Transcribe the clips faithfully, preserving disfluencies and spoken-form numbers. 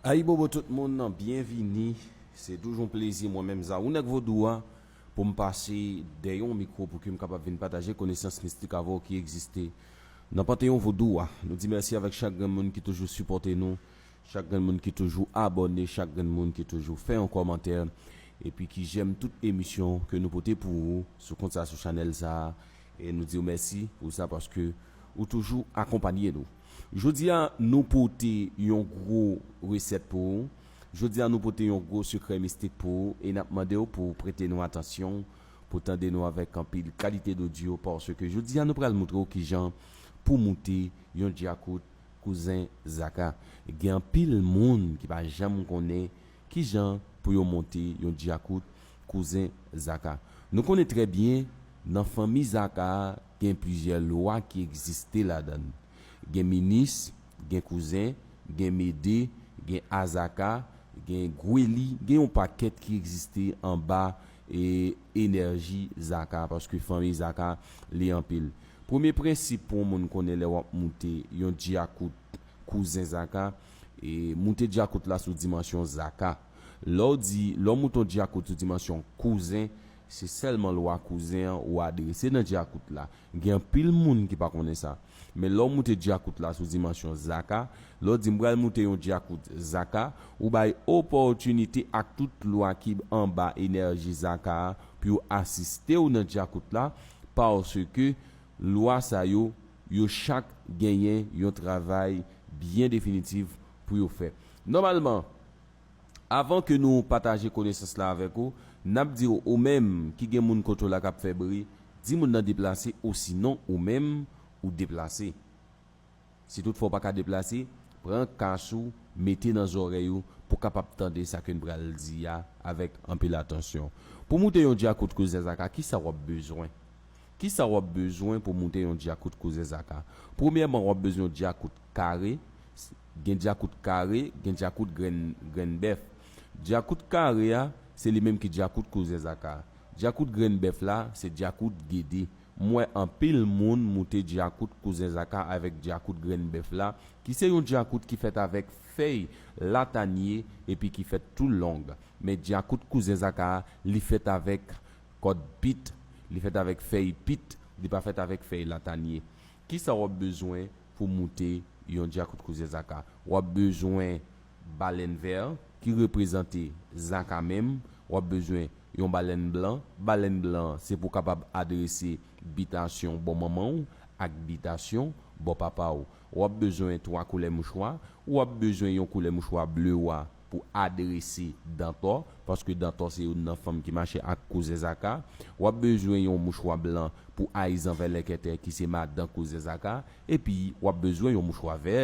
Ayibobo tout moun, byenvini. Se toujou yon plezi mwen menm Zaou Nèg Vodou a pou m pase dèyè yon mikwo pou ke m kapab vin pataje konesans mistik avè w ki egziste nan panteyon vodou a. Nou di mèsi avèk chak grenn moun ki toujou sipòte nou, chak grenn moun ki toujou abòne, chak grenn moun ki toujou fè yon kòmantè, epi ki jèm tout emisyon ke nou pote pou ou sou kont sa, sou chanèl sa a. E nou di w mèsi pou sa paske ou toujou akonpanye nou. Jodi a, nou pote yon gwo resèt pou ou. Jodi a, nou pote yon gwo sekrè mistik pou ou e n ap mande w pou w prete nou atansyon, pou w tande nou avèk anpil kalite dodyo, paske jodi a, nou pral montre w kijan pou moute yon dyakout kouzen Zaka. Gen anpil moun ki pa janm konnen kijan pou yo monte yon dyakout kouzen Zaka. Nou konnen trè byen, nan fanmi Zaka a, gen plizyè lwa ki egziste ladan l. Gen minis, gen kouzen, gen mede, gen azaka, gen gweli, gen yon pakèt ki egziste anba e, enèji Zaka, paske fanmi Zaka, li anpil. Premye prensip pou yon moun konnen lè w ap moute yon dyakout kouzen Zaka, e moute dyakout la sou dimansyon Zaka. Lè w di, lè w moute yon dyakout sou dimansyon kouzen, se sèlman lwa kouzen an ou adrese nan dyakout la. Gen anpil moun ki pa konnen sa. Men lè w moute dyakout la sou dimansyon Zaka, lè w di m pral moute yon dyakout Zaka, ou bay opòtinite ak tout lwa ki anba enèji Zaka a pou yo asiste w nan dyakout la, paske lwa sa yo, yo chak genyen yon travay byen definitif pou yo fè. Nòmalman, avan ke nou pataje konesans la avèk ou, n ap di w, ou menm ki gen moun kote w la k ap fè bri, di moun nan deplase, osinon ou menm ou deplase. Si toutfwa w pa ka deplase, pran kas ou, mete nan zòrèy ou pou w kapab tande sa ke n pral di a avèk anpil atansyon. Pou moute yon dyakout kouzen Zaka, kisa w ap bezwen? Kisa w ap bezwen pou moute yon dyakout kouzen Zaka? Premyèman, w ap bezwen yon dyakout kare. Gen dyakout kare, gen dyakout grenn, grenn bèf. Dyakout kare a, se li menm ki dyakout kouzen Zaka. Dyakout grenn bèf la, se dyakout gede. M wè anpil moun moute dyakout kouzen Zaka avèk dyakout grenn bèf la, ki se yon dyakout ki fèt avèk fèy latanye epi ki fèt tou long. Men dyakout kouzen Zaka a, li fèt avèk kòd pit, li fèt avèk fèy pit, li pa fèt avèk fèy latanye. Kisa w ap bezwen pou moute yon dyakout kouzen Zaka? W ap bezwen balèn vè ki reprezante Zaka menm, w ap bezwen yon balèn blan. Balèn blan an, se pou w kapab adrese bitasyon bò manman w ak bitasyon bò papa w. W ap bezwen twa koulè mouchwa, w ap bezwen yon koulè mouchwa ble wa pou adrese dantò, paske dantò se youn nan fanm ki mache ak kouzen Zaka. W ap bezwen yon mouchwa blan pou ayizan vèlèkètè ki se madan kouzen Zaka, epi w ap bezwen yon mouchwa vè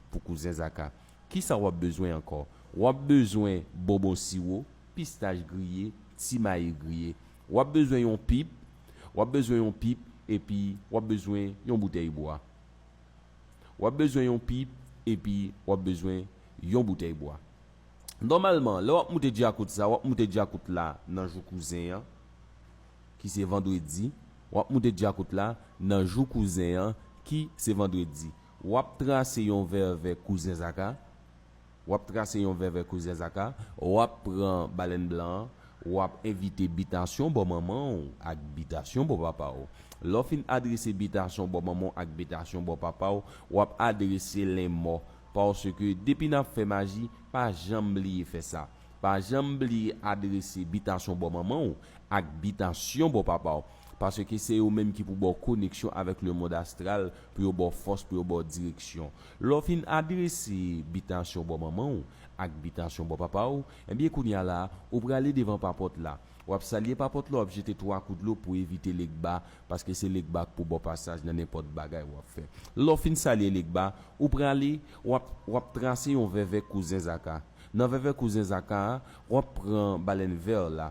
pou kouzen Zaka. Kisa w ap bezwen ankò? W ap bezwen bonbon siwo, pistach griye, ti mayi griye. W ap bezwen yon pip, w ap bezwen yon pip, epi w ap bezwen yon boutèy bwa. W ap bezwen yon pip, epi w ap bezwen yon boutèy bwa. Nòmalman, lè w ap moute dyakout sa, w ap moute dyakout la nan jou kouzen an, ki se vandredi. W ap moute dyakout la nan jou kouzen an, ki se vandredi. W ap trase yon vèvè kouzen Zaka. W ap trase yon vèvè kouzen Zaka. W ap pran balèn blan an. W ap envite bitasyon bò manman w ak bitasyon bò papa w. Lè w fin adrese bitasyon bò manman w ak bitasyon bò papa w, w ap adrese lenmò. Paske depi n ap fè maji, pa janm bliye fè sa. Pa janm bliye adrese bitasyon bò manman w ak bitasyon bò papa w. Paske se yo menm ki pou ba w koneksyon avèk lemonn astral, pou yo ba w fòs, pou yo ba w direksyon. Lè w fin adrese bitasyon bò manman w ak bitasyon bò papa w, ebyen kounye a la, ou prale devan papòt la. W ap salye papòt la, w ap jete twa kout dlo pou evite legba, paske se legba k pou ba w pasaj nan nenpòt bagay w ap fè. Lè w fin salye legba, ou prale, w ap, w ap trase yon vèvè kouzen Zaka. Nan vèvè kouzen Zaka a, w ap pran balèn vè la.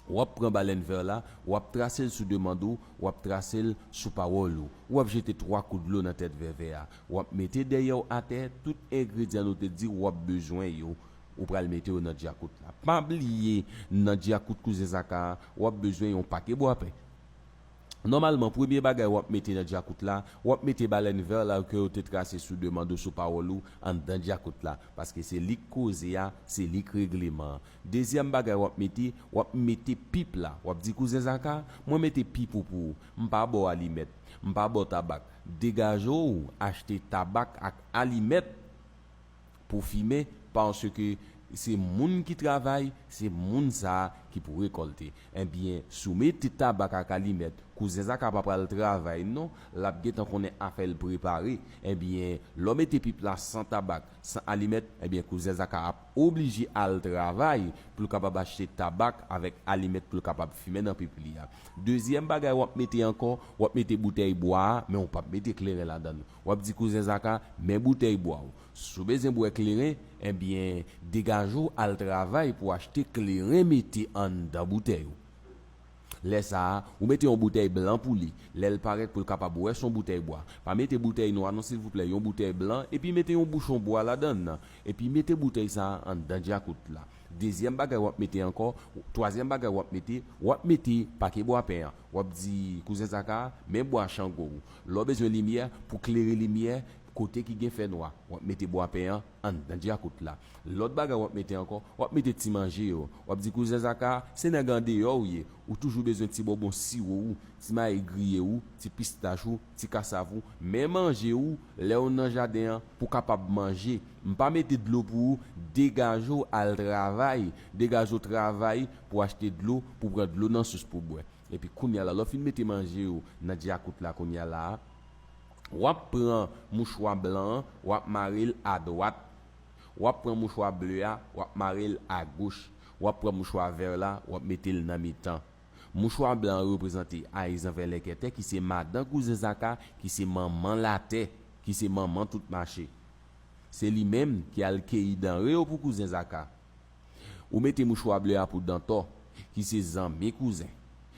W ap pran balèn vè la, w ap trase l sou demann ou, w ap trase l sou pawòl ou. W ap jete twa kout dlo nan tèt vèvè a. W ap mete dèyè w atè tout engredyan nou te di w ap bezwen yo. Ou pral mete yo nan dyakout la. Pa bliye, nan dyakout kouzen Zaka a, w ap bezwen yon pake bwapen. Nòmalman, premye bagay w ap mete nan dyakout la, w ap mete balèn vè la ke yo te trase sou demann ou, sou pawòl ou, anndan dyakout la. Paske se li k koze a, se li k regleman an. Dezyèm bagay w ap mete, w ap mete pip la. W ap di, "Kouzen Zaka, mwen mete pip ou pou ou. M pa ba w alimèt, m pa ba w tabak. Degaje w, achte tabak ak alimèt pou fimen, paske se moun ki travay, se moun sa a ki pou rekòlte." Ebyen, si w mete tabak ak alimèt, Kouzen Zaka pa pral travay non, l ap gentan konnen afè l prepare. Ebyen, lè w mete pip la san tabak, san alimèt, ebyen, Kouzen Zaka ap oblije al travay pou l kapab achte tabak avèk alimèt pou l kapab fimen nan pip li a. Dezyèm bagay w ap mete ankò, w ap mete boutèy bwa a, men w p ap mete kleren ladan l. W ap di, "Kouzen Zaka, men boutèy bwa w. Si w bezwen bwè kleren, ebyen, degaje w al travay pou w achte kleren mete anndan boutèy ou." Lè sa a, ou mete yon boutèy blan pou li. Lè l parèt pou l kapab wè se yon boutèy bwa. Pa mete boutèy nwa non, silvouplè, yon boutèy blan, epi mete yon bouchon bwa ladan l, epi mete boutèy sa a anndan dyakout la. Dezyèm bagay w ap mete ankò, twazyèm bagay w ap mete, w ap mete pake bwa pen an. W ap di, "Kouzen Zaka, men bwa chango w. Lè w bezwen limyè, pou klere limyè, kote ki gen fènwa, w ap mete bwa pen an anndan dyakout la." Lòt bagay w ap mete ankò, w ap mete ti manje yo. W ap di, "Kouzen Zaka, se nèg andeyò w ye. Ou toujou bezwen ti bonbon siwo w, ti mayi griye w, ti pistach ou, ti kasav ou. Men manje w lè w nan jaden an pou w kapab manje. M pa mete dlo pou ou, degaje w al travay, degaje w travay pou w achte dlo, pou w pran dlo nan sous pou w bwè." Epi kounye a la, lè w fin mete manje yo nan dyakout la kounye a la a, w ap pran mouchwa blan an, w ap mare l adwat. W ap pran mouchwa ble a, w ap mare l agoch. W ap pran mouchwa vè la, w ap mete l nan mitan. Mouchwa blan an reprezante Ayizan Vèlèkètè, ki se madan Kouzen Zaka, ki se manman latè, ki se manman tout mache. Se li menm ki al keyi danre yo pou Kouzen Zaka. Ou mete mouchwa ble a pou Dantò, ki se zanmi Kouzen.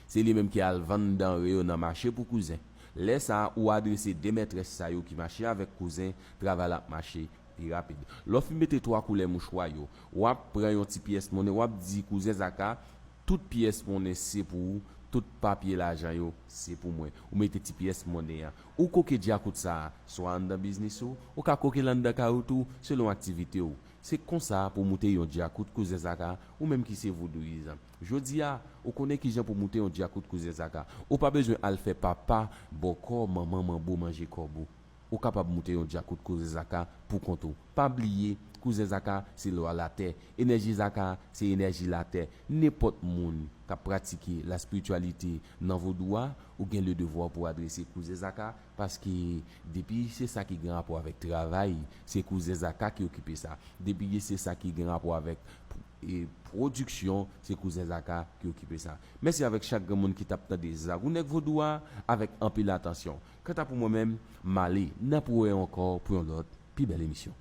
Se li menm ki al vann danre yo nan mache pou Kouzen. Lè sa a, ou adrese de mètrès sa yo ki mache avèk Kouzen, travay la ap mache pi rapid. Lè w fin mete twa koulè mouchwa yo, w ap pran yon ti pyès monnen, w ap di, "Kouzen Zaka, tout pyès monnen se pou ou, tout papye lajan yo se pou mwen." Ou mete ti pyès monnen an. Ou koke dyakout sa a, swa anndan biznis ou, ou ka koke l anndan kay ou tou, selon aktivite w. Se konsa pou w moute yon dyakout, Kouzen Zaka, ou menm ki se vodouyizan. Jodi a, ou konnen kijan pou moute yon dyakout, Kouzen Zaka. Ou pa bezwen al fè papa bòkò, manman manbo manje kòb ou. Ou kapab moute yon dyakout, Kouzen Zaka, pou kont ou. Pa bliye, Kouzen Zaka se lwa latè. Enèji Zaka se enèji latè. Nenpòt moun k ap pratike laspirityalite nan vodou a, ou gen le devwa pou adrese Kouzen Zaka, paske depi se sa ki gen rapò avèk travay, se Kouzen Zaka ki okipe sa. Depi se sa ki gen rapò avèk, e, pwodiksyon, se Kouzen Zaka ki okipe sa. Mèsi avèk chak granmoun ki t ap tande Zagounèg Vodou a avèk anpil atansyon. Kanta pou mwen menm, m ale, n ap wè ankò pou yon lòt, pi bèl emisyon.